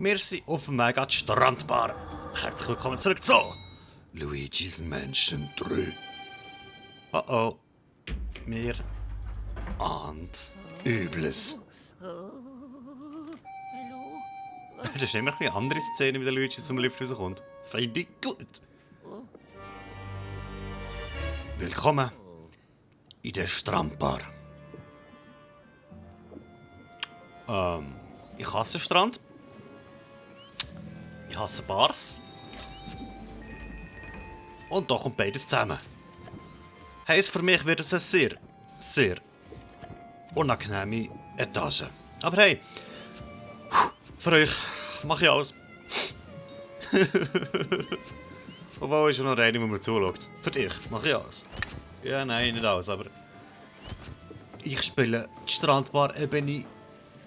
Wir sind auf dem Weg an die Strandbar. Herzlich willkommen zurück zu Luigi's Mansion 3. Oh oh. Wir ahnt Übles. Das ist immer eine andere Szene, wie der Luigi aus dem Lift rauskommt. Finde ich gut. Willkommen in der Strandbar. Ich hasse Strand. Ich hasse Bars. Und da kommt beides zusammen. Heisst für mich wird es eine sehr, sehr unangenehme Etage. Aber hey, für euch mache ich alles. Obwohl ist ja noch der eine, der mir zuschaut. Für dich mache ich alles. Ja, nein, nicht alles, aber ich spiele die Strandbar-Ebene.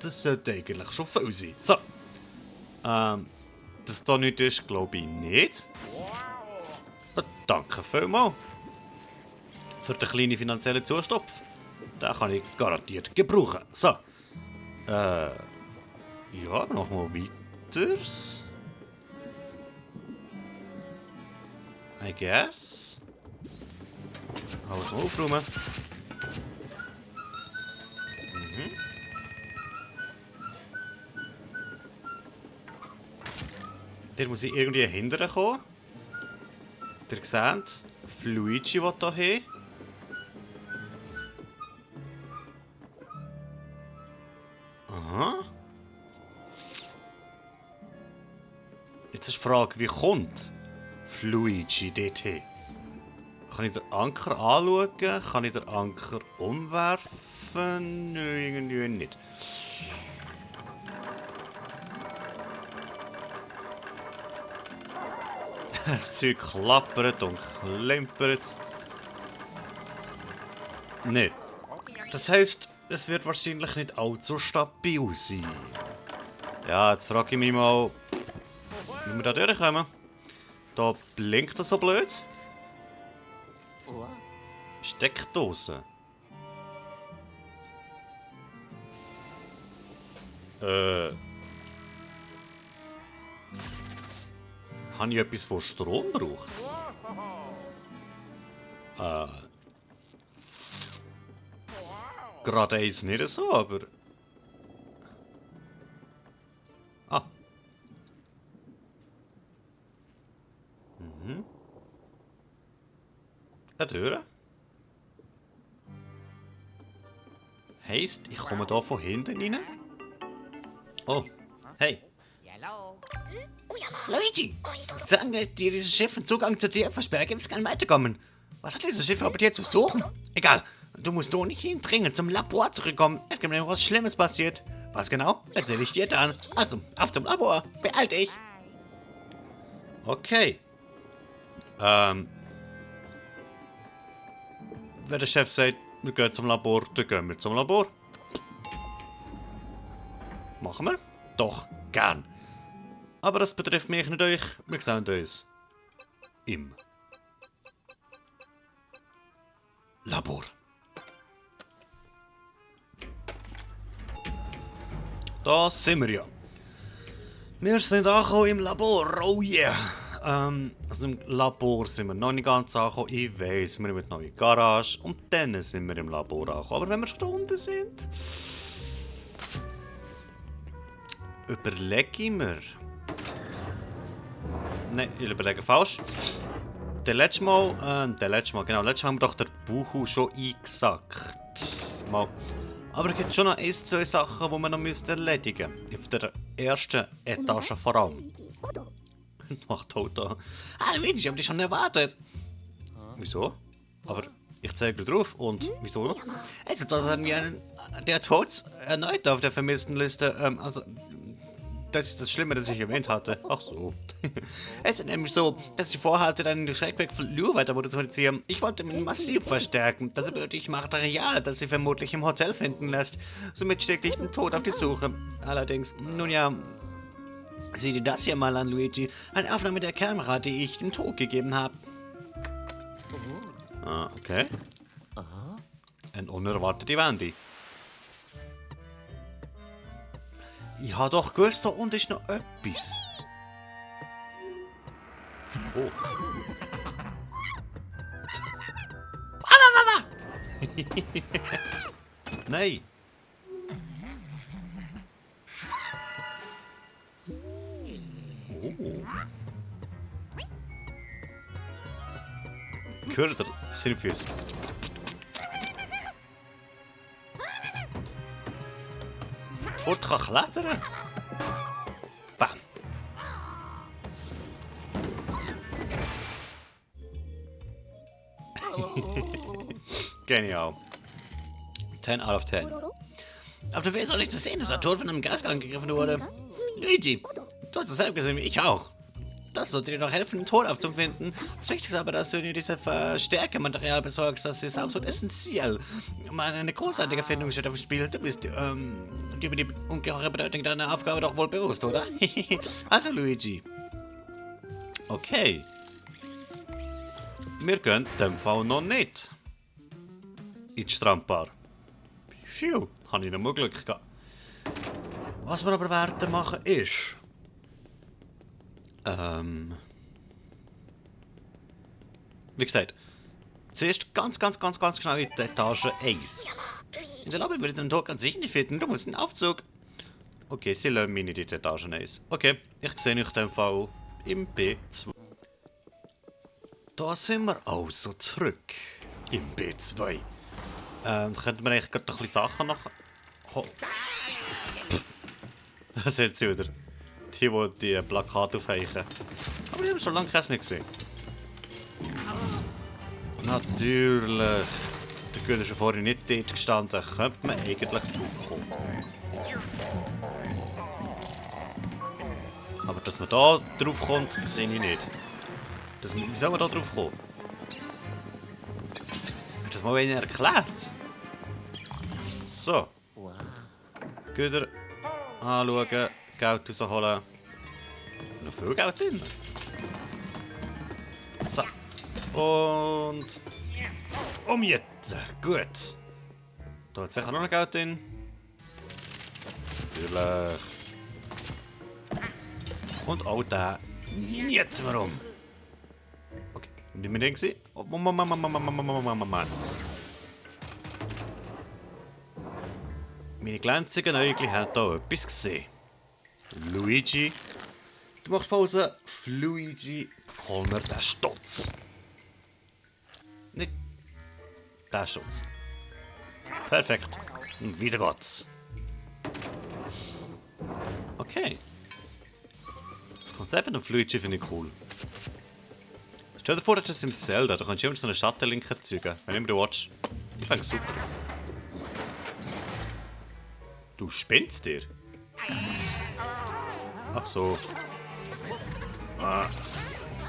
Das sollte eigentlich schon viel sein. So. Dass da nichts ist, glaube ich nicht. Danke vielmals. Für den kleinen finanziellen Zustopf. Den kann ich garantiert gebrauchen. So. Ja, nochmal weiters. I guess. Alles mal aufräumen. Der muss ich irgendwie hindern kommen. Ihr seht, Luigi will da hin. Aha. Jetzt ist die Frage, wie kommt Luigi dort hin? Kann ich den Anker anschauen? Kann ich den Anker umwerfen? Nein, irgendwie nicht. Das Zeug klappert und klimpert. Nicht. Das heisst, es wird wahrscheinlich nicht allzu stabil sein. Ja, jetzt frage ich mich mal, wie wir da durchkommen. Da blinkt es so blöd. Steckdose. Habe ich etwas, das Strom braucht? Gerade eins nicht so, aber... Ah. Eine Tür. Heisst, ich komme hier von hinten rein? Oh, hey. Luigi, sagen dir dieses Schiff einen Zugang zu dir versperrt, gibt es keinen weiterkommen. Was hat dieses Schiff aber dir zu suchen? Egal, du musst doch nicht hindringen, zum Labor zurückkommen. Es gibt nämlich was Schlimmes passiert. Was genau? Erzähle ich dir dann. Also, auf zum Labor. Beeil dich. Okay. Wenn der Chef sagt, wir gehen zum Labor, dann gehen wir zum Labor. Machen wir? Doch, gern. Aber das betrifft mich nicht euch. Wir sehen uns im Labor. Da sind wir ja. Wir sind angekommen im Labor. Oh yeah. Also im Labor sind wir noch nicht ganz angekommen. Ich weiss, wir haben eine neue Garage. Und dann sind wir im Labor angekommen. Aber wenn wir schon da unten sind, überlege ich mir. Nein, ich überlege falsch. Letztes Mal haben wir doch den Buchu schon eingesackt. Mal. Aber es gibt schon noch ein, zwei Sachen, die wir noch erledigen müssen. Auf der ersten Etage vor allem. Macht Auto. Ah, Luigi, ich hab dich schon erwartet. Wieso? Aber ich zeige drauf. Und wieso? Also, das haben wir der Tod erneut auf der vermissten Liste. Also, das ist das Schlimme, das ich erwähnt hatte. Ach so. Es ist nämlich so, dass ich vorhatte, einen Schreckweg von Lure weiter zu produzieren. Ich wollte ihn massiv verstärken. Dazu benötige ich Material, das sie vermutlich im Hotel finden lässt. Somit stecke ich den Tod auf die Suche. Allerdings, nun ja, sieh dir das hier mal an, Luigi. Eine Aufnahme der Kamera, die ich dem Tod gegeben habe. Ah, okay. Eine unerwartete Wende. Ich habe doch gewusst, da unten ist noch etwas. Oh. Nein. Oh. Hört ihr? Seine Füße. Die Hund kann klettern. Bam. Genial. 10 out of 10. Auf der Welt soll nicht zu sehen, dass der Tod von einem Geist angegriffen wurde. Luigi, du hast dasselbe gesehen wie ich auch. Das sollte dir noch helfen, den Tod aufzufinden. Das Wichtigste aber, dass du dir dieses Verstärkermaterial besorgst. Das ist absolut essentiell. Eine großartige Erfindung steht auf dem Spiel. Du bist dir über die ungeheure Bedeutung deiner Aufgabe doch wohl bewusst, oder? Also, Luigi. Okay. Wir gehen dem Fall noch nicht in die Strandbar. Phew, habe ich noch mal Glück gehabt. Was wir aber werden machen ist... Wie gesagt, zuerst ganz schnell in die Etage 1. In der Lobby würde ich den Tod ganz sicher nicht finden, du musst einen Aufzug. Okay, sie lassen mich nicht in die Etage 1. Okay, ich sehe euch in dem Fall im B2. Da sind wir also zurück im B2. Könnten wir eigentlich gerade noch ein bisschen Sachen noch... Oh. Da sind sie wieder. Die Plakate aufhängen. Aber ich habe schon lange keins mehr gesehen. Natürlich. Der Güter ist schon vorher nicht dort gestanden. Könnte man eigentlich draufkommen. Aber dass man da drauf kommt, sehe ich nicht. Wie soll man da drauf kommen? Hat das mal einer erklärt? So. Güter anschauen, Geld rausholen. Noch viel Geld drin. So. Und... umjetten. Gut. Da hat sicher noch Geld drin. Natürlich. Und auch den jetten wir um. Okay. Nicht mehr den gesehen? Moment. Meine glänzigen Äugel haben hier etwas gesehen. Luigi. Du machst Pause. Luigi, hol mir den Stutz. Nicht den Stutz. Perfekt. Und wieder geht's. Okay. Das Konzept mit dem Luigi finde ich cool. Stell dir vor, das ist im Zelda. Da kannst du immer so einen Schattenlink erzeugen. Wenn immer du willst. Ich finde es super. Du spinnst dir? Ach so.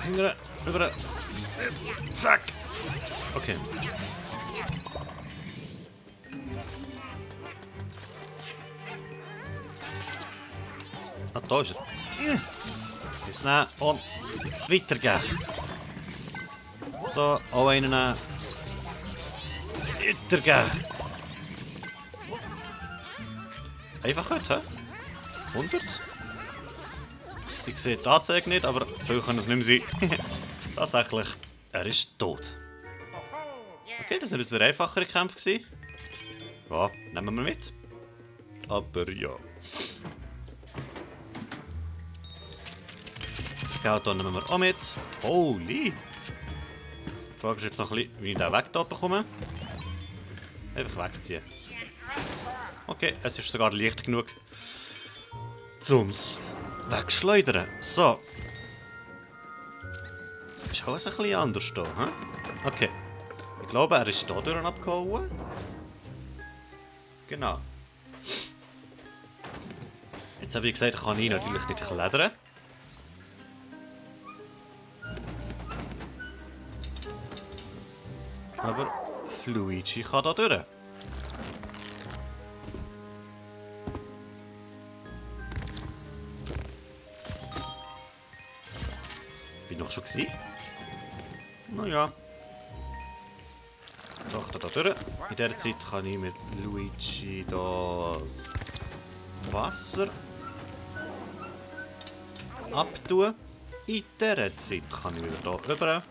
Hingere, rüber. Zack. Okay. Ah, da ist er. Jetzt nehmen und weitergehen. So, auch einen nehmen. Weitergehen. Einfach gut, hä? 100? Ich sehe die Anzeige nicht, aber vielleicht kann es nicht mehr sein. Tatsächlich, er ist tot. Okay, das war jetzt wieder einfachere Kämpfe. Ja, nehmen wir mit. Aber ja. Das Geld hier nehmen wir auch mit. Holy! Die Frage ist jetzt noch ein bisschen, wie ich den Weg hier bekomme. Einfach wegziehen. Okay, es ist sogar leicht genug, um's wegschleudern. So. Ist alles ein bisschen anders hier, hm? Okay. Ich glaube, er ist hier durch abgehauen. Genau. Jetzt habe ich gesagt, kann ich natürlich nicht klettern. Aber Luigi kann da durch. Bin ich noch schon gesehen? Naja. Doch, da durch. In dieser Zeit kann ich mit Luigi das Wasser abtun. In dieser Zeit kann ich wieder hier rüber.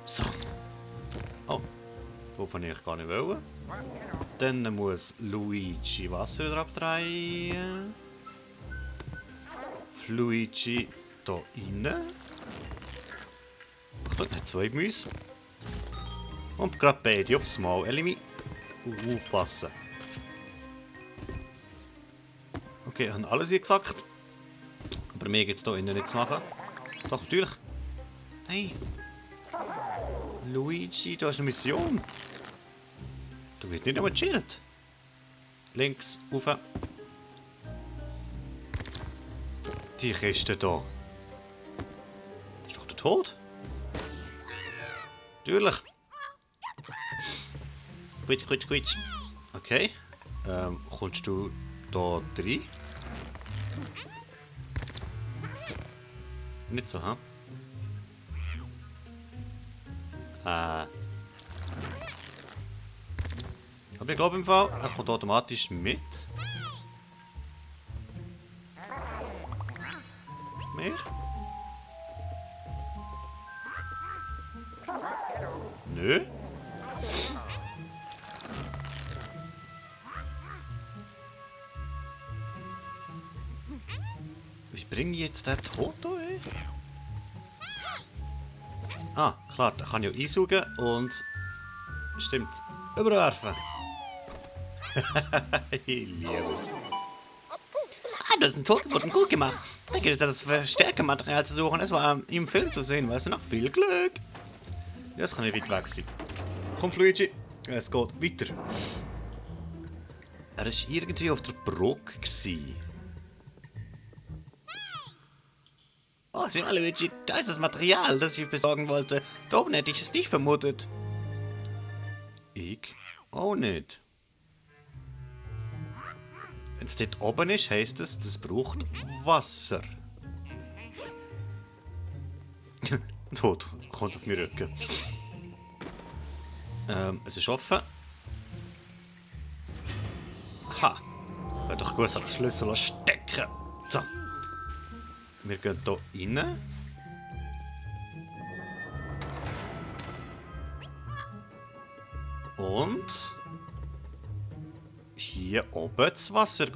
So. Oh, wovon ich gar nicht wollen. Dann muss Luigi Wasser wieder abdrehen. Luigi hier rein. Achtung, nicht 2 Gemüse. Und gerade beide aufs Mal. Elimi. Aufpassen. Okay, ich habe alles hier gesagt. Aber mehr gibt es hier innen nicht zu machen. Doch, natürlich. Hey. Luigi, da ist eine Mission. Du wirst nicht einmal gechillt. Links, rauf. Die Kiste hier. Ist doch der Tod? Natürlich. Quitsch, quitsch, quitsch. Okay. Kommst du da rein? Nicht so, ha? Aber ich glaube im Fall, er kommt automatisch mit. Mehr? Nö. Wie bringe ich jetzt den Toto, ey? Ah, klar, da kann ich ja einsaugen und... Stimmt, überwerfen. Ich liebe es. Ah, das ist ein Toten, wurden gut gemacht. Da geht es das Verstärkermaterial zu suchen. Es war im Film zu sehen, weißt du noch? Viel Glück! Ja, das kann nicht weit weg sein. Komm, Luigi, es geht weiter. Er war irgendwie auf der Brücke. Oh, sieh mal, Luigi, da ist das Material, das ich besorgen wollte. Da oben hätte ich es nicht vermutet. Ich auch nicht. Wenn es dort oben ist, heisst es, das braucht Wasser. Tot, kommt auf meinen Rücken. Es ist offen. Ha! Wäre doch gut, so einen Schlüssel stecken. So. Wir gehen hier rein. Und hier oben das Wasser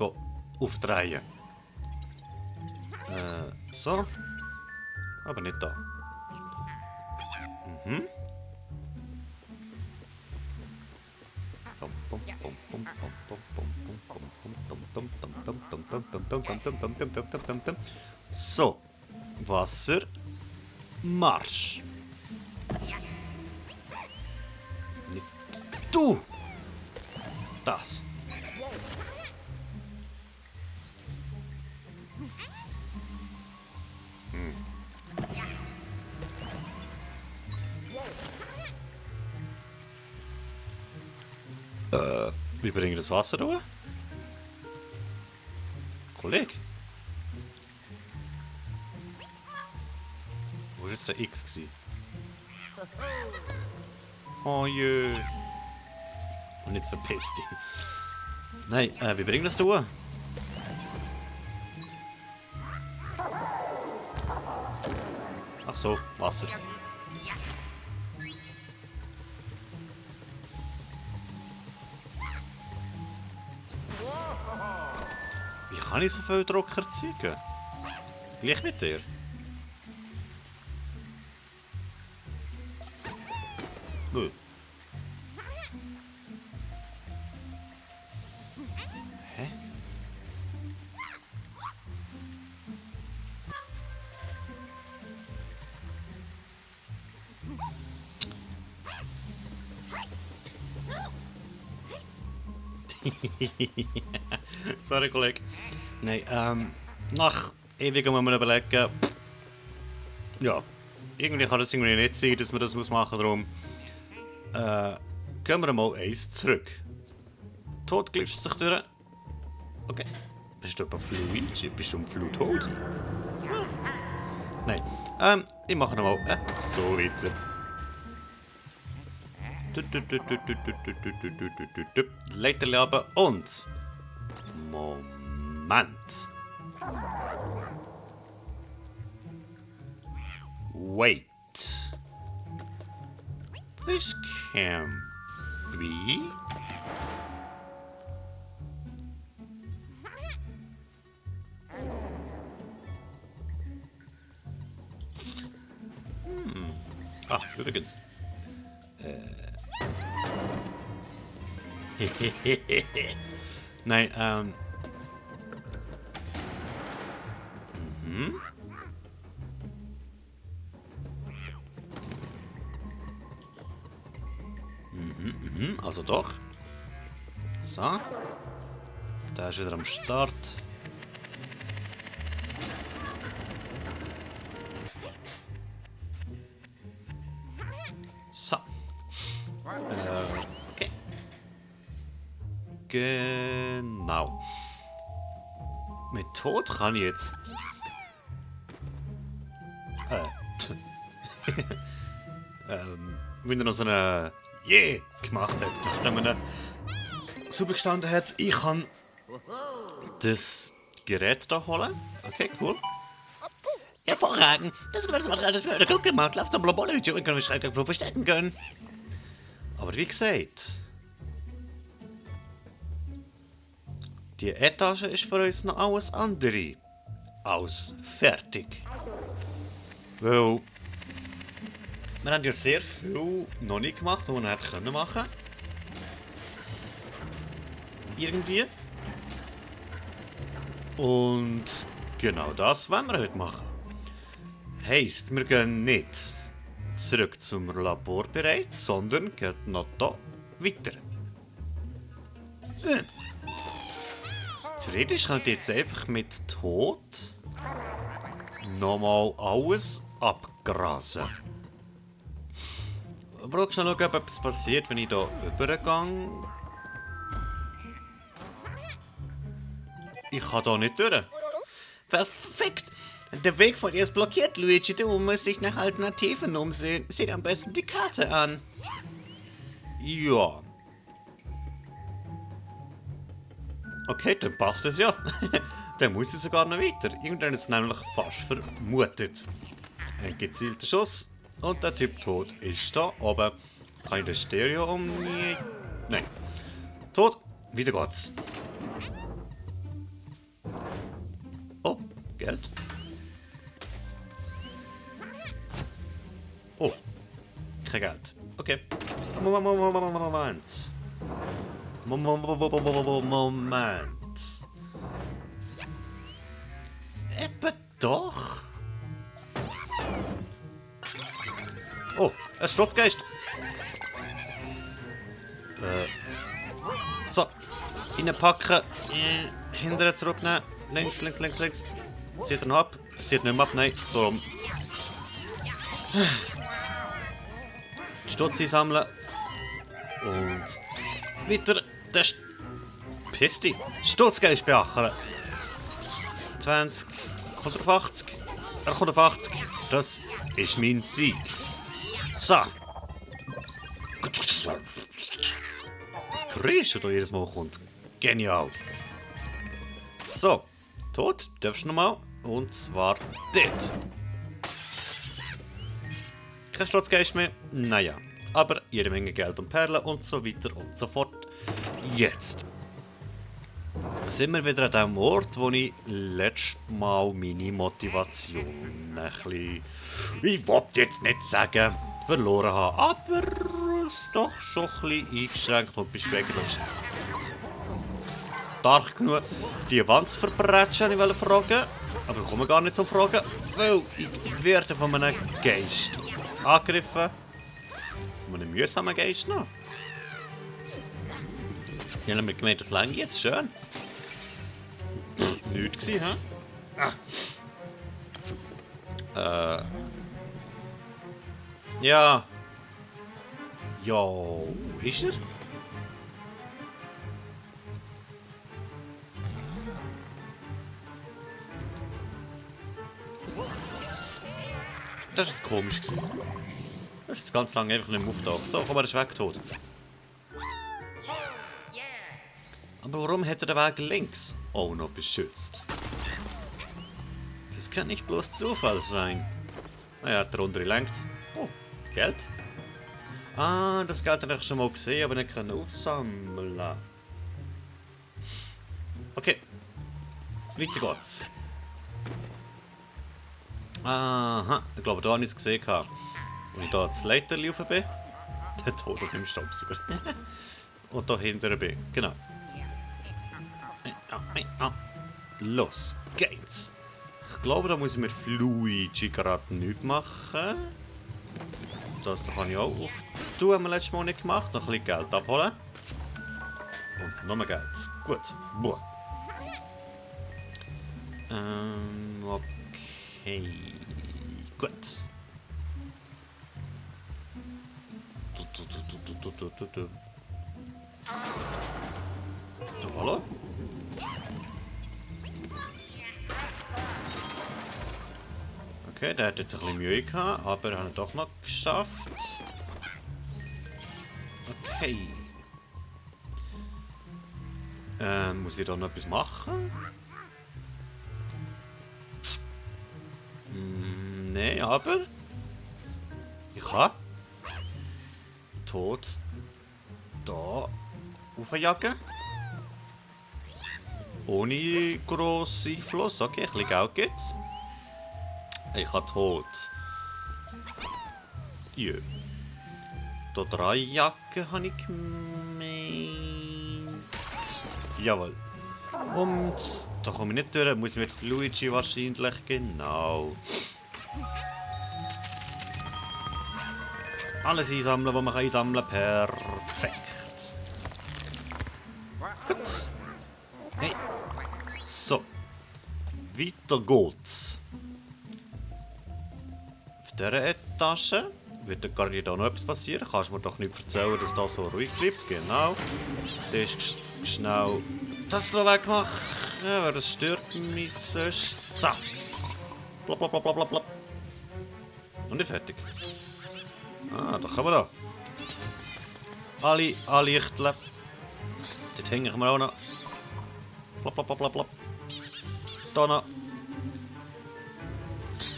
aufdrehen. So. Aber nicht da. Mhm. So. Wasser. Marsch. Nicht du. Das. Wie bringe ich das Wasser da? Kollege? Wo war jetzt der X gewesen? Oh je. Und jetzt verpisst dich. Nein, wie bringe ich das da? Ach so, Wasser. Wie kann ich so viel Druck erzeugen? Gleich mit dir. Nö. Hä? Sorry, Kollege. Nein, nach ewigem muss man überlegen. Ja, irgendwie kann das irgendwie nicht sein, dass man das machen muss. Darum gehen wir mal eins zurück. Tod glitscht sich durch. Okay. Bist du etwa Luigi? Bist du ein Flu-Tod? Nein. Ich mache nochmal so weiter. Leiterli runter und Moment. Wait. This can't be. Ah, übrigens. Nein, Mhm. Also doch. So. Der ist wieder am Start. So. Okay. Genau. Mit Tod kann ich jetzt... wenn er noch so eine gemacht hat, nachdem er super gestanden hat, ich kann das Gerät da holen. Okay, cool. Hervorragend. Das ist das Material, das wir heute gut gemacht. Lass doch mal und können wir Schrecken verstecken können. Aber wie gesagt, die Etage ist für uns noch alles andere als fertig. Weil wir haben ja sehr viel noch nicht gemacht, was wir hätten machen können. Irgendwie. Und genau das wollen wir heute machen. Heisst, wir gehen nicht zurück zum Laborbereich, sondern gehen noch hier weiter. Theoretisch könnte ich jetzt einfach mit Tod nochmal alles abgrasen. Aber auch schnell schauen, ob etwas passiert, wenn ich hier übergehe. Ich kann hier nicht durch. Perfekt! Der Weg von dir ist blockiert, Luigi. Du musst dich nach Alternativen umsehen. Sieh dir am besten die Karte an. Ja. Okay, dann passt es ja. Dann muss ich sogar noch weiter. Irgendwann ist es nämlich fast vermutet. Ein gezielter Schuss und der Typ tot ist da oben. Kann ich das Stereo umnehmen? Nein. Tot. Wieder geht's. Oh, Geld. Oh, kein Geld. Okay. Moment. Moment. Eben doch. Oh, ein Sturzgeist. So, reinpacken. Hinterher zurücknehmen. Links, links, links, links. Zieht er noch ab? Zieht nicht mehr ab, nein. So rum. Die Stutz einsammeln. Und weiter. Das Piss dich. Sturzgeist beachten. 20. Kommt auf 80. Er kommt auf 80. Das ist mein Sieg. So. Das Geräusch, das da jedes Mal kommt. Genial. So. Tot. Darfst du nochmal. Und zwar dort. Kein Sturzgeist mehr. Naja. Aber jede Menge Geld und Perlen und so weiter und so fort. Jetzt sind wir wieder an dem Ort, wo ich letztes Mal meine Motivation ein bisschen, ich will jetzt nicht sagen, verloren habe. Aber doch schon ein bisschen eingeschränkt und beschwägt. Stark genug, die Wand zu verbrechen, ich wollte fragen. Aber ich komme gar nicht zum Fragen, weil ich werde von einem Geist angegriffen. Von einem mühsamen Geist noch. Ich habe mir gemeint, das lange jetzt schön. Nichts gewesen, hä? Ja. Ja, wo ist er? Das ist jetzt komisch gewesen. Das ist jetzt ganz lange einfach nicht mehr auftaucht. So, komm mal, der ist weg, tot. Aber warum hat er den Weg links auch noch beschützt? Das kann nicht bloß Zufall sein. Naja, der untere lenkt. Oh, Geld? Ah, das Geld habe ich schon mal gesehen, aber nicht können aufsammeln. Okay, weiter geht's. Aha, ich glaube, da habe ich es gesehen. Als ich da das Leiterli rauf bin, der Tod auf dem Staubsauger. Und da hinten bin, genau. Los geht's. Ich glaube, da muss ich mit Luigi gerade nichts machen. Das da kann ich auch auftun, haben wir letztes Mal nicht gemacht. Noch ein bisschen Geld abholen. Und noch mehr Geld. Gut. Boah. Okay. Gut. So, hallo? Okay, der hat jetzt ein bisschen Mühe gehabt, aber er hat es doch noch geschafft. Okay. Muss ich da noch etwas machen? Nein, aber ich kann Tod da aufjagen. Ohne grosse Fluss. Okay, ein bisschen Geld gibt's. Ich habe Tod. Ja. Da 3 Jacken habe ich gemeint. Jawohl. Und da komme ich nicht durch, muss ich mit Luigi wahrscheinlich, genau. Alles einsammeln, was man einsammeln kann. Perfekt. Gut. Hey. So. Weiter geht's. Auf dieser Etage wird der gar nicht noch etwas passieren. Kannst du mir doch nicht erzählen, dass das so ruhig bleibt. Genau. Zuerst schnell das noch wegmachen, weil das stört mich sonst. So. Blop, blop, blop, blop, blop. Noch nicht fertig. Ah, da kommen wir da. Alle Lichteln. Dort hängen wir auch noch. Blop, blop, blop, blop, blop. Da noch.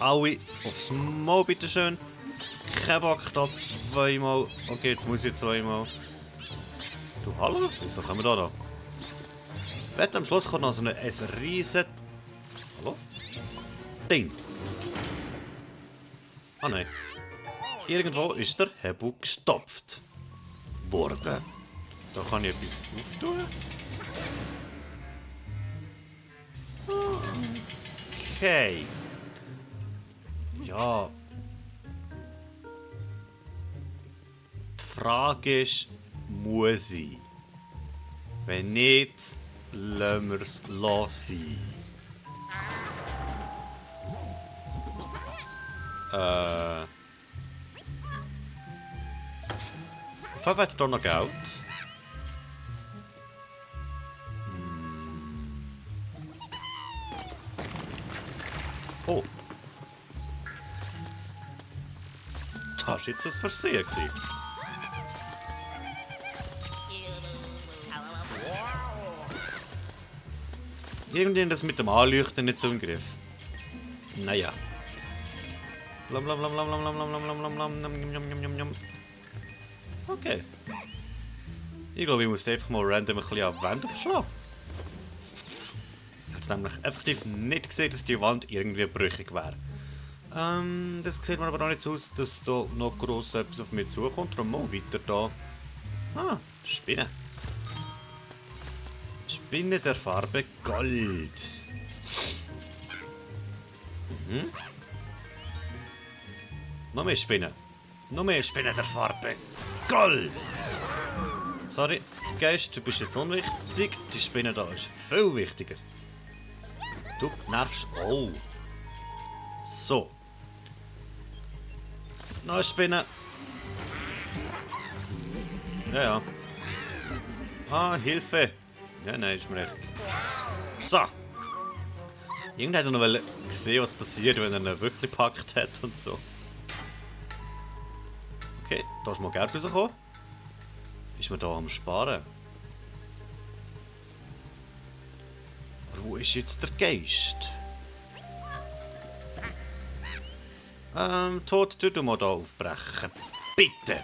Alle aufs Mal, bitteschön. Kein Bock, da zweimal. Okay, jetzt muss ich zweimal. Du, hallo? Wie viel kommen wir da? Wette, am Schluss kommt noch so ein riesen... Hallo? Ding. Ah nein. Irgendwo ist der Hebel gestopft worden. Da kann ich etwas auftun. Okay. Ja. Die Frage ist, muss ich? Wenn nicht, lassen wir es sein. Ich habe jetzt hier noch Geld. Oh. Das war jetzt ein Versehen. Irgendwie das mit dem Anleuchten nicht so im Griff. Naja. Okay. Ich glaube, ich muss einfach mal random ein bisschen an die Wand aufschlagen. Ich habe nämlich effektiv nicht gesehen, dass die Wand irgendwie brüchig wäre. Das sieht mir aber noch nicht so aus, dass da noch gross etwas auf mich zukommt. Darum mal weiter da. Ah, Spinne. Spinne der Farbe Gold. Noch mehr Spinnen. Noch mehr Spinnen der Farbe Gold. Sorry, Geist, du bist jetzt unwichtig. Die Spinne da ist viel wichtiger. Du nervst. Oh. So. Noch eine Spinne. Ja, ja. Ah, Hilfe. Ja, nein, ist mir recht. So. Irgendwer hat noch gesehen, was passiert, wenn er ihn wirklich gepackt hat und so. Okay, da ist mal Geld rausgekommen. Ist man da am Sparen? ist jetzt der Geist? Tod, du mal hier aufbrechen. Bitte!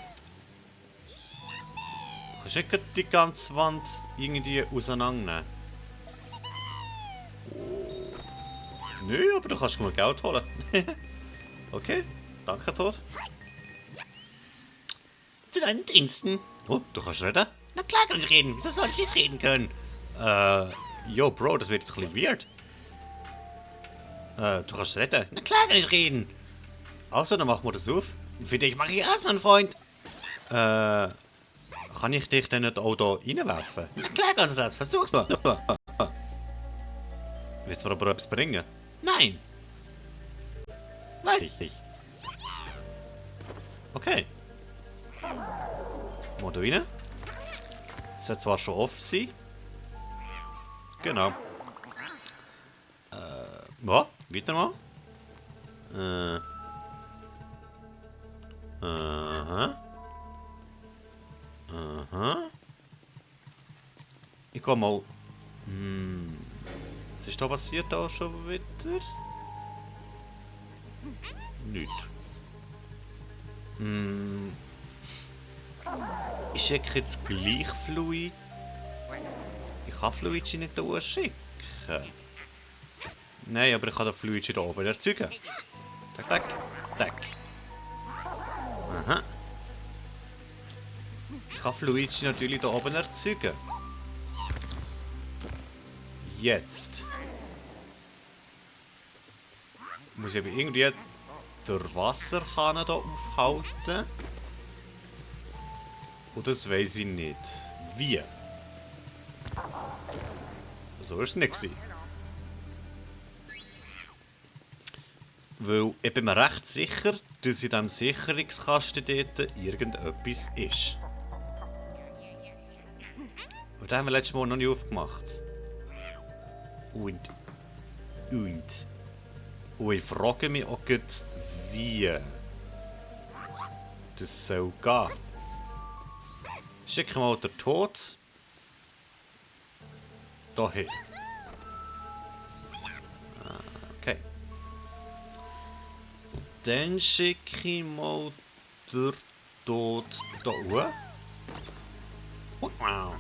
Du kannst nicht die ganze Wand irgendwie auseinandernehmen. Nö, aber du kannst nur Geld holen. Okay, danke, Tod. Zu deinen Diensten. Oh, du kannst reden? Na klar kann ich reden. Wieso soll ich nicht reden können? Yo, Bro, das wird jetzt ein bisschen weird. Du kannst reden? Na klar kann ich reden. Also, dann machen wir das auf. Für dich mache ich erst, mein Freund. Kann ich dich denn nicht auch hier reinwerfen? Na klar kannst du das. Versuch's mal. Willst du mir aber etwas bringen? Nein. Weiß ich nicht. Okay. Mal da rein. Es sollte zwar schon offen sein. Genau. Ja, weiter mal. Aha. Aha. Ich komm mal. Was ist da passiert auch schon wieder? Nicht. Ich schicke jetzt gleich Fluid. Ich kann Fluigi nicht hier schicken. Nein, aber ich kann den Fluigi hier oben erzeugen. Tack, tack, tack. Aha. Ich kann Fluigi natürlich hier oben erzeugen. Jetzt. Muss ich aber irgendwie der Wasserkanne hier aufhalten. Und das weiß ich nicht. Wie? So war es nicht. Weil ich bin mir recht sicher, dass in diesem Sicherungskasten dort irgendetwas ist. Und den haben wir letztes Mal noch nicht aufgemacht. Und ich frage mich auch jetzt, wie das soll gehen. Schicken mal den Tod dahin. Okay. Dann schicke ich mal den Tod da hoch. Wow.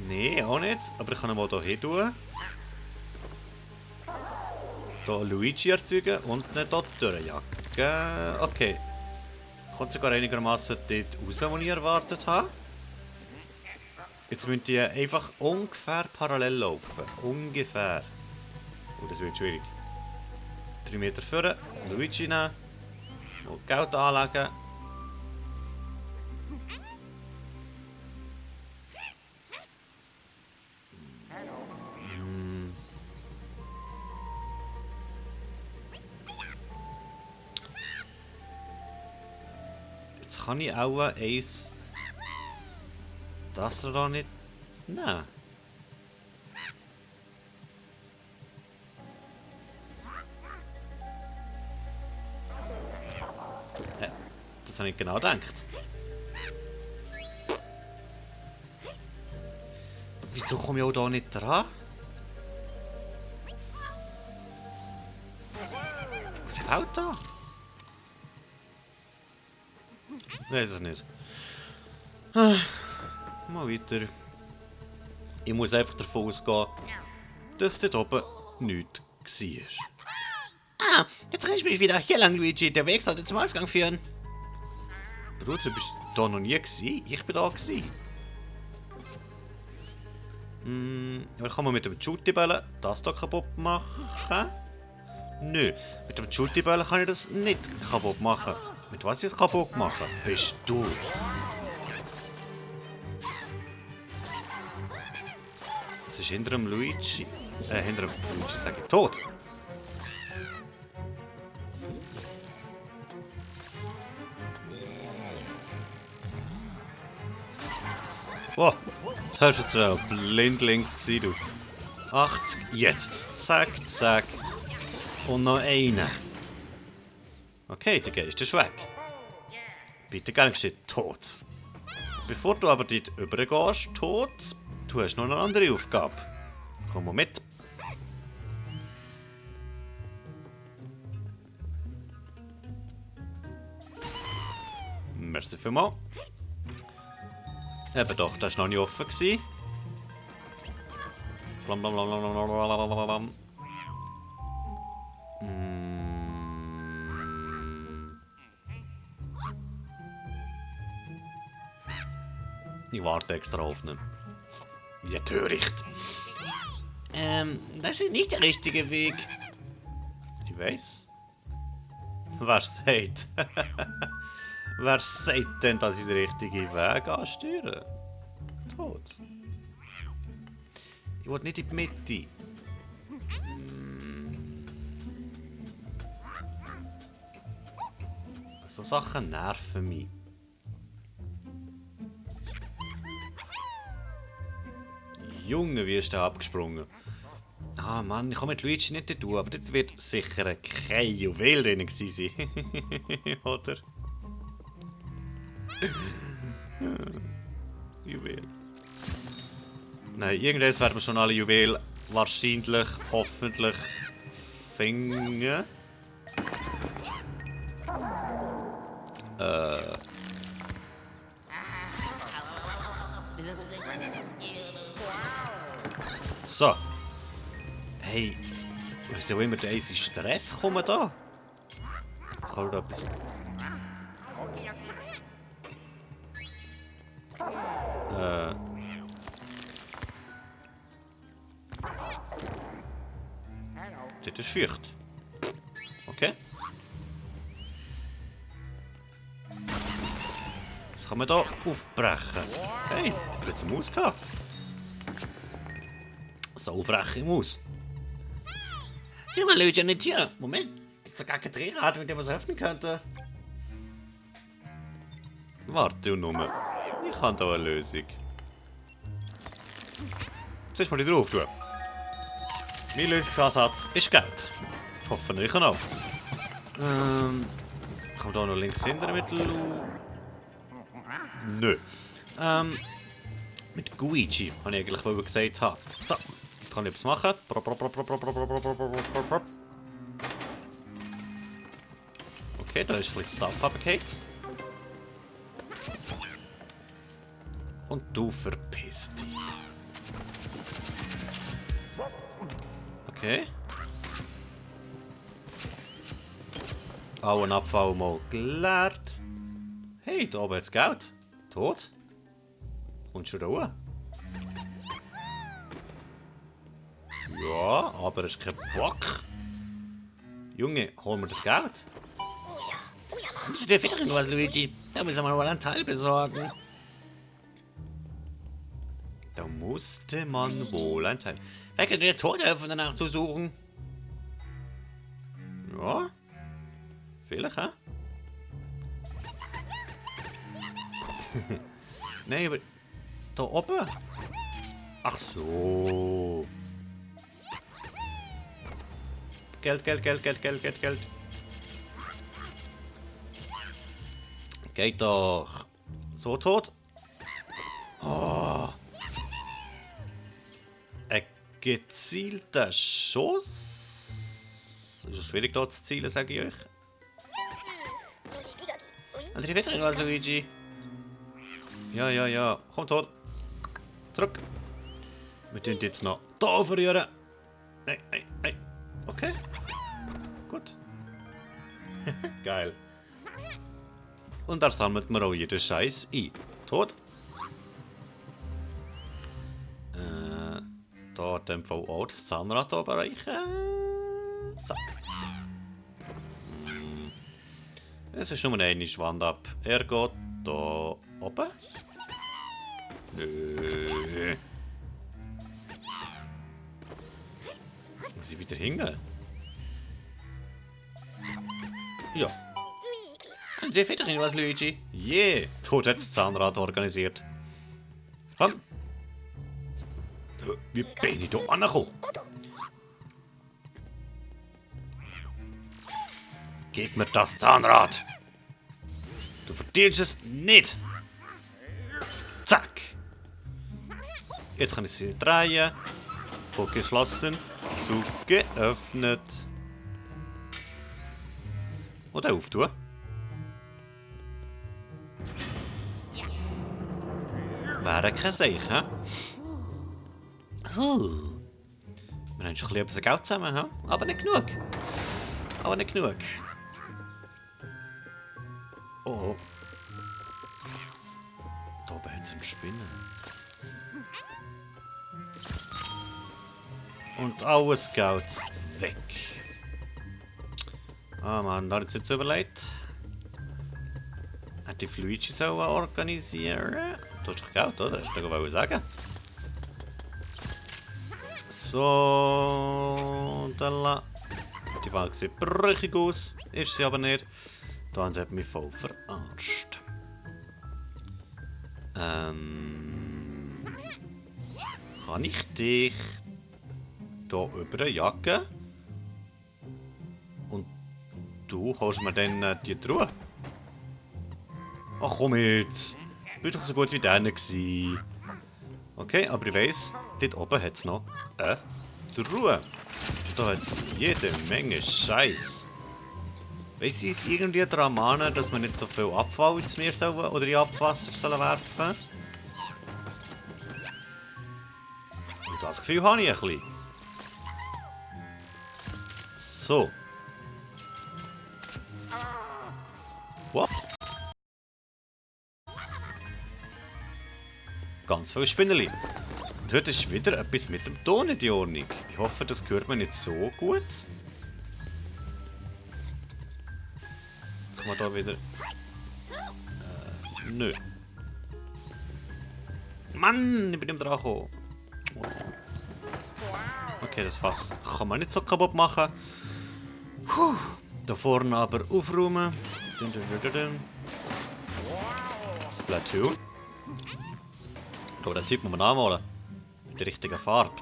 Nein, auch nicht. Aber ich kann ihn mal hier tun. Hier Luigi erzeugen und ihn hier durchjagen. Okay. Kommt sogar einigermaßen dort raus, wo ich erwartet habe. Jetzt müssen die einfach ungefähr parallel laufen. Ungefähr. Oh, das wird schwierig. 3 Meter vorne, Luigi nehmen. Mal Geld anlegen. Jetzt kann ich auch eins. Das da nicht. Nein. Das habe ich genau gedacht. Wieso komme ich auch da nicht dran? Was ist auch da? Ich weiß es nicht. Mal weiter. Ich muss einfach davon ausgehen, dass dort oben nichts war. Ah, jetzt renne ich mich wieder. Hier lang, Luigi. Der Weg sollte zum Ausgang führen. Bruder, du bist da noch nie gewesen? Ich bin da gewesen. Aber kann man mit dem Shooty-Bällen das hier kaputt machen? Nö, mit dem Shooty-Bällen kann ich das nicht kaputt machen. Mit was ich es kaputt machen? Bist du? Das ist hinter dem Luigi. Hinter dem Luigi sage ich tot. Oh, das war jetzt ein blindlings gewesen, du. 80, jetzt. Zack, zack. Und noch einen. Okay, der Geist ist weg. Bitte gern geschieht tot. Bevor du aber dort übergehst, tot, du hast noch eine andere Aufgabe. Komm mal mit. Merci vielmals. Eben doch, das war noch nicht offen gewesen. Blablabla. Ich warte extra auf ihn. Wie töricht. Das ist nicht der richtige Weg. Ich weiß. Wer sagt? Wer sagt denn, dass ich den richtigen Weg ansteuere? Tot. Ich will nicht in die Mitte. So Sachen nerven mich. Junge, wie ist der abgesprungen? Ah Mann, ich kann mit Luigi nicht tun, aber das wird sicher kein Juwel drin sein. Oder? Juwel. Nein, irgendwann werden wir schon alle Juwelen wahrscheinlich, hoffentlich finden. So. Hey, weiss ja immer, der ist in Stress kommen da. Kann da etwas. Das ist feucht. Okay. Jetzt kann man da aufbrechen. Hey, jetzt eine Maus gehabt. So freche Maus. Sieh mal, Leute, eine Tür. Moment, ich habe gar Drehrad, mit dem was öffnen könnte. Warte nur. Ich habe da eine Lösung. Zuerst mal die drauf tun. Mein Lösungsansatz ist Geld. Hoffentlich auch. Kommt da noch links hinter mit Lu? Nö. Mit Luigi, habe ich eigentlich gesagt habe. So, jetzt kann ich etwas machen. Okay, da ist ein bisschen Stuff abgehakt. Und du verpisst dich. Okay. Auch ein Abfall mal geleert. Hey, da oben hat's Geld. Tot? Und schon da hoch? Ja, aber es ist kein Bock. Junge, holen wir das Geld? Das wäre wieder was, Luigi. Da müssen wir mal einen Teil besorgen. Da musste man wohl ein Teil. Wer könnte der Tod helfen, danach zu suchen? Ja. Vielleicht, hä? Nein, aber... Da oben? Ach so. Geld. Geht doch. So tot? Oh. Ein gezielter Schuss? Ist es schwierig da zu zielen, sage ich euch. Also die wieder was, Luigi. Ja. Komm tot. Zurück. Wir tun jetzt noch da verrühren. Nein. Okay. Gut. Geil. Und da sammelt man auch jeden Scheiß ein. Tot. Da hat dem Fall auch das Zahnrad erreichen. So. Es ist nur eine Wand ab. Er geht da oben. Nö. Muss ich wieder hingehen? Ja. Der fehlt doch was, Luigi. Yeah, Tod hat das Zahnrad organisiert. Komm. Wie bin ich da angekommen? Gib mir das Zahnrad. Du verdienst es nicht. Zack. Jetzt kann ich sie drehen. Von geschlossen zu geöffnet. Oder auftun. Wäre kein Seich, hä? Oh. Wir haben schon ein bisschen Geld zusammen, hä? Aber nicht genug. Aber nicht genug. Oh. Da oben hat es eine Spinne. Und alles Geld weg. Ah Mann, da habe ich jetzt überlegt. Hätte ich Luigi sollen organisieren? Du hast doch Geld, oder? Das wollte ich sagen. So, da. Die Wahl sieht brüchig aus, ist sie aber nicht. Da hat mich voll verarscht. Kann ich dich hier überjagen? Und du holst mir dann die Truhe? Ach komm jetzt! Du bist doch so gut wie deiner gewesen. Okay, aber ich weiss, dort oben hat es noch eine Truhe. Da hat es jede Menge Scheiß. Weiss sie es irgendwie daran mahnen, dass man nicht so viel Abfall ins Meer sollen, oder in Abwasser sollen werfen? Und das Gefühl habe ich ein bisschen. So. What? Ganz viele Spinnerli. Und heute ist wieder etwas mit dem Ton in die Ordnung. Ich hoffe, das hört man nicht so gut. Kann man da wieder... nö. Mann, ich bin nicht dran gekommen. Okay, das Fass kann man nicht so kaputt machen. Puh. Da vorne aber aufräumen. Splatoon. Aber das Zeug muss man anmalen. Mit der richtigen Farbe.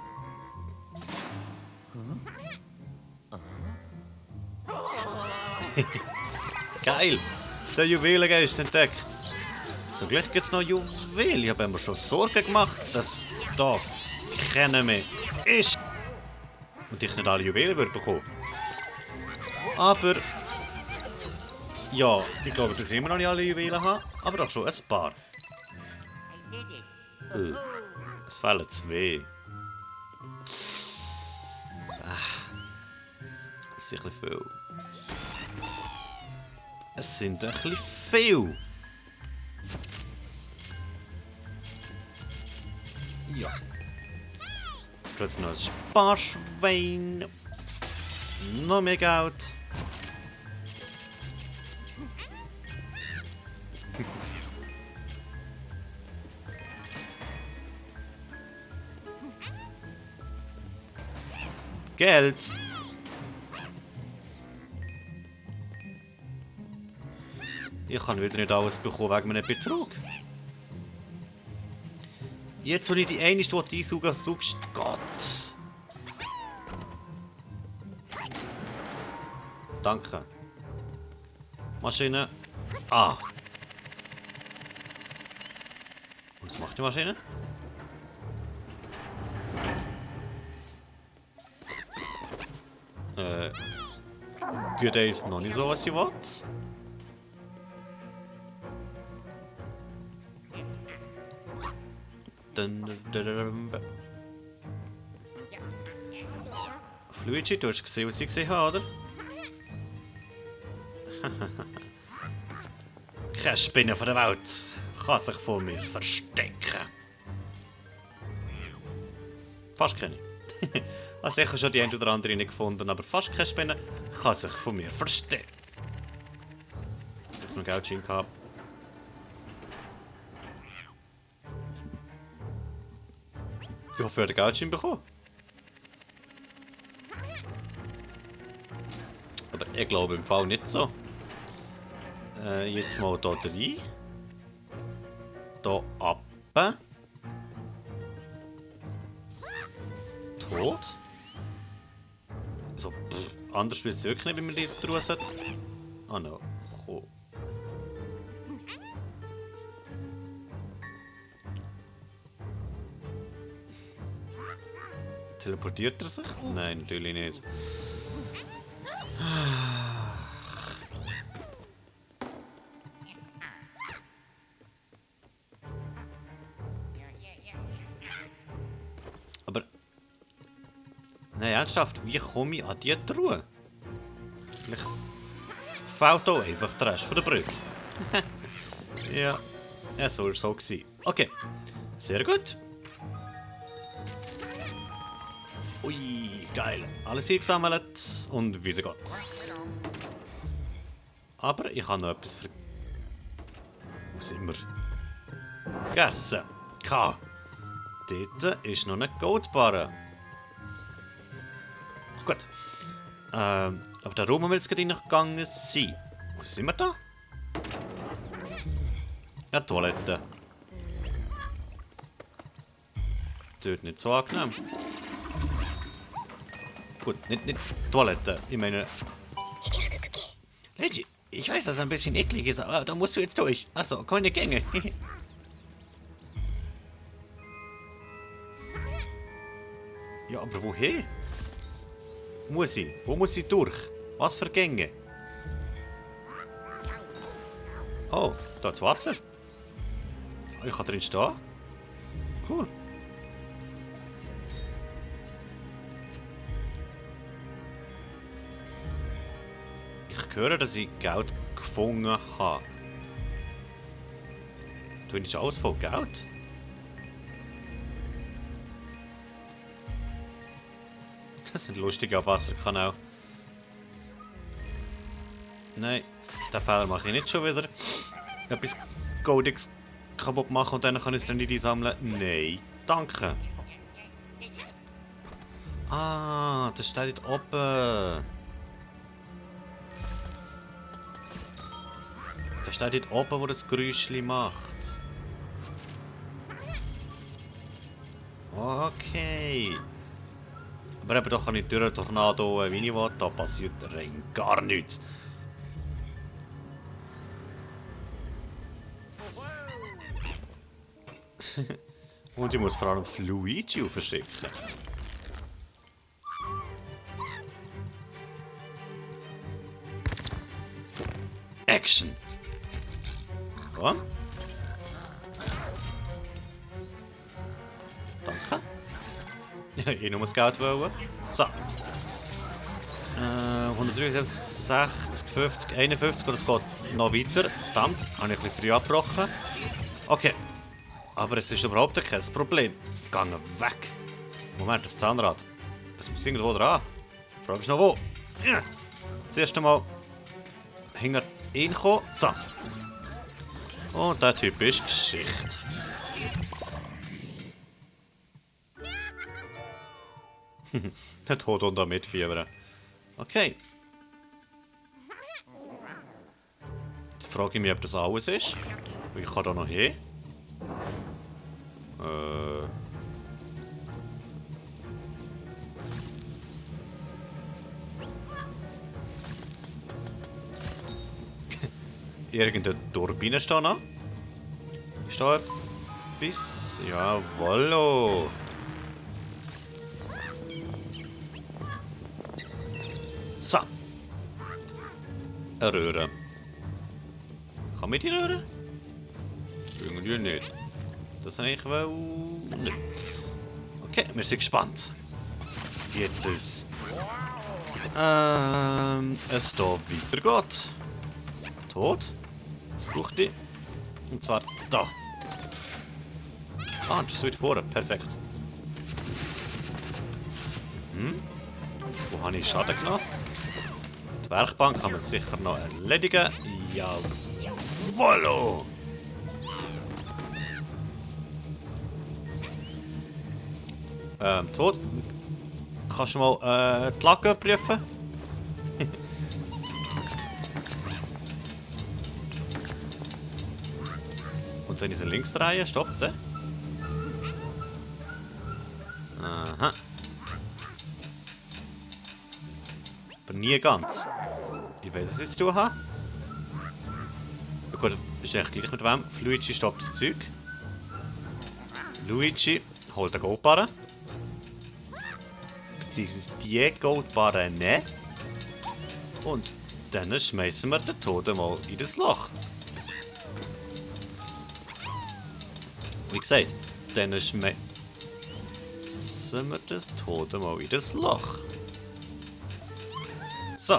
Geil! Der Juwelengeist entdeckt. Zum Glück gibt es noch Juwelen. Ich habe mir schon Sorgen gemacht, dass das kennen mehr ist. Und ich nicht alle Juwelen würde bekommen. Aber... ja, ich glaube, dass ich immer noch nicht alle Juwelen habe. Aber doch schon ein paar. Es fehlen 2. Das ist ein bisschen viel. Es sind ein bisschen viel. Ja. Jetzt noch ein Sparschwein. Noch mehr Geld. Geld. Ich kann wieder nicht alles bekommen wegen meinem Betrug. Jetzt, wo ich die eine Stunde einsaugen, suchst Gott. Danke. Maschine. Ah. Und was macht die Maschine? Gut, der ist noch nicht so, was ich will. Luigi, du hast gesehen, was ich gesehen habe, oder? Keine Spinne von der Welt kann sich vor mir verstecken. Fast keine. Also ich habe schon die eine oder andere nicht gefunden, aber fast keine Spinne kann sich von mir verstecken. Jetzt noch Geldschein gehabt. Ich hoffe, ich habe den Geldschein bekommen. Aber ich glaube im Fall nicht so. Jetzt mal hier rein. Hier ab. Tot. So, anders wüsste ich wirklich nicht, wie man die tun sollte. Ah, no. Cool. Teleportiert er sich? Nein, natürlich nicht. Nein, ernsthaft, wie komme ich an die Truhe? Vielleicht fällt hier einfach der Rest von der Brücke. Ja, ja, so war es so gewesen. Okay, sehr gut. Ui, geil. Alles eingesammelt und wieder geht's. Aber ich habe noch etwas Wo sind wir? Vergessen. Dort ist noch eine Goldbarre. Gut. Aber da Raum haben wir jetzt gerade gegangen sein. Wo sind wir da? Ja, Toilette. Dort nicht so angenehm. Gut, nicht Toilette. Ich meine... Leggy, ich weiß, dass es ein bisschen eklig ist, aber da musst du jetzt durch. Achso, keine Gänge. Ja, aber woher? Muss ich? Wo muss ich durch? Was für Gänge? Oh, da ist Wasser. Ich kann drin stehen. Cool. Ich höre, dass ich Geld gefunden habe. Du hast alles voll Geld? Das sind lustige Wasserkanäle. Nein, den Fehler mache ich nicht schon wieder. Etwas Goldiges kaputt machen und dann kann ich es dann nicht einsammeln. Nein, danke. Ah, das steht dort oben. Da steht dort oben, wo das Geräuschchen macht. Okay. Aber eben doch kann ich durch den Tornado wie ich will, da passiert rein gar nichts. Und ich muss vor allem Luigi verschicken. Action! Ja. Danke. Ja, ich noch das Geld wollen. So. 163, 60, 50, 51, und es geht noch weiter. Verdammt, habe ich ein bisschen früh abgebrochen. Okay. Aber es ist überhaupt kein Problem. Gange weg. Moment, das Zahnrad. Das muss irgendwo dran. Die Frage ist noch wo. Ja. Das erste Mal hinter ihn kommen. So. Und der Typ ist Geschichte. Der Tod und da mitfiebern. Okay. Jetzt frage ich mich, ob das alles ist. Ich kann da noch hin. Irgendeine Turbine steht noch. Ist da etwas? Jawollo. So. Eine Röhre. Kann man die Röhre? Irgendwie nicht. Das habe ich wohl nicht. Okay, wir sind gespannt. Wie das es hier weitergeht. Tot. Das braucht ich. Und zwar da. Ah, das ist weit vorne. Perfekt. Wo habe ich Schaden genommen? Die Werkbank kann man sicher noch erledigen. Jawollo! Tot. Kannst du mal die Lage prüfen? Und wenn ich sie links drehe, stoppt es. Aha. Aber nie ganz. Ich weiß, was ich zu tun habe. Ja gut, das ist echt gleich mit wem. Luigi stoppt das Zeug. Luigi holt eine Goldbarre. Beziehungsweise die Goldbarre nicht. Und dann schmeißen wir den Toten mal in das Loch. Wie gesagt, dann schmeißen... lassen wir das Tote mal in das Loch. So.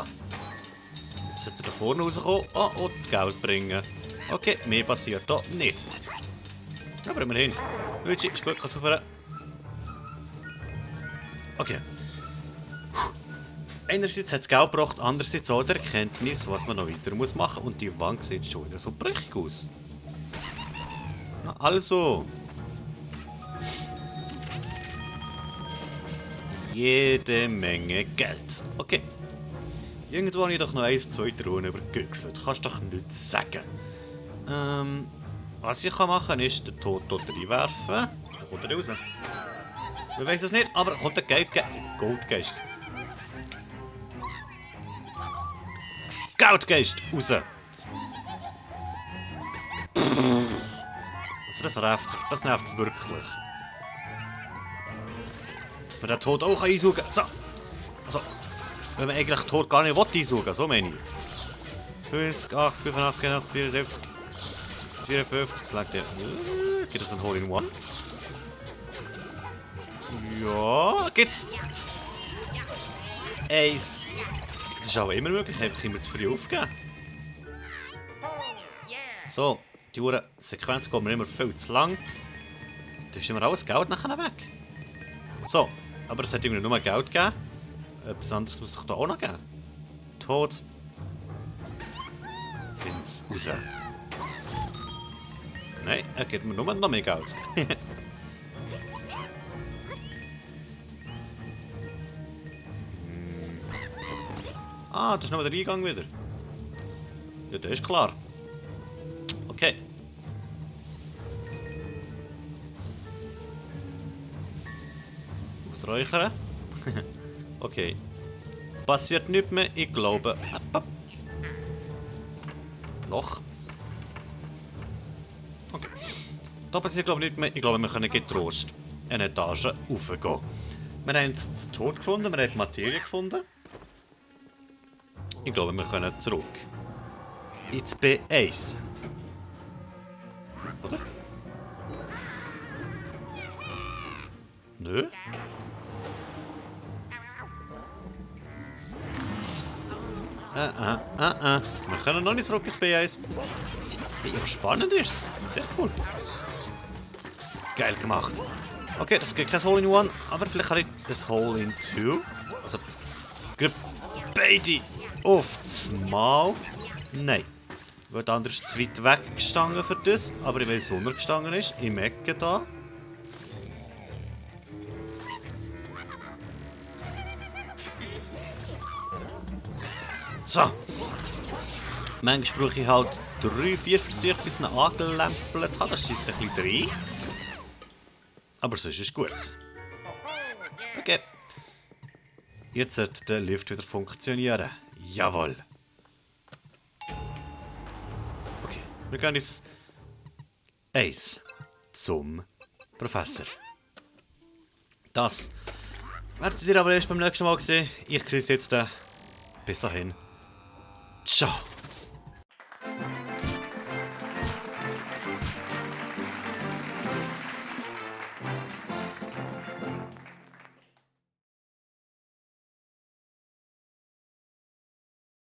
Jetzt sollte er da vorne rauskommen und Geld bringen. Okay, mehr passiert da nicht. Aber immerhin. Luigi, ist gut, kannst du aufhören. Okay. Einerseits hat es Geld gebracht, andererseits auch die Erkenntnis, was man noch weiter muss machen. Und die Wand sieht schon wieder so brüchig aus. Na, also. Jede Menge Geld. Okay. Irgendwo habe ich doch noch 1, 2 Drohnen übergüchselt. Kannst doch nichts sagen. Was ich machen kann, ist den Tod dort reinwerfen. Dann kommt er raus. Wir wissen es nicht, aber kommt der Goldgeist. Goldgeist raus! Also das nervt wirklich. Dass man den Tod auch einsaugen kann. So! Also, wenn man eigentlich den Tod gar nicht einsaugen, so meine ich. 50, 8, 85, 74, 54, legt der. Geht das ein Hole in One? Ja, geht's! Eins. Es ist aber immer möglich, einfach immer zu früh aufgeben. So, die Sequenz geht mir immer viel zu lang. Da ist immer alles Geld nachher weg. So, aber es hat irgendwie nur Geld gegeben. Etwas anderes muss doch da auch noch geben. Tod. Find's raus. Nein, er gibt mir nur noch mehr Geld. Ah, das ist noch der Eingang wieder. Ja, das ist klar. Okay. Ausräuchern. Okay. Passiert nichts mehr, ich glaube. Loch. Okay. Da passiert glaube ich nichts mehr. Ich glaube, wir können getrost eine Etage raufgehen. Wir haben den Tod gefunden, wir haben die Materie gefunden. Ich glaube, wir können zurück. Ins B1. Oder? Nö. Wir können noch nicht zurück ins B1. Ja, spannend ist es. Sehr cool. Geil gemacht. Okay, das gibt kein Hole in One, aber vielleicht kann ich das Hole in Two. Also, beide aufs Mal. Nein. Weil der andere ist zu weit weggestanden für das, aber ich weiß, wo er gestanden ist. Im Ecke da. So. Manchmal brauche ich halt 3, 4 Versuche, bis ich ihn angelämpelt habe. Das schießt ein bisschen rein. Aber sonst ist es gut. Okay. Jetzt sollte der Lift wieder funktionieren. Jawohl. Okay, wir gehen ins Eis zum Professor. Das werdet ihr aber erst beim nächsten Mal sehen. Ich sehe es jetzt. Bis dahin. Ciao.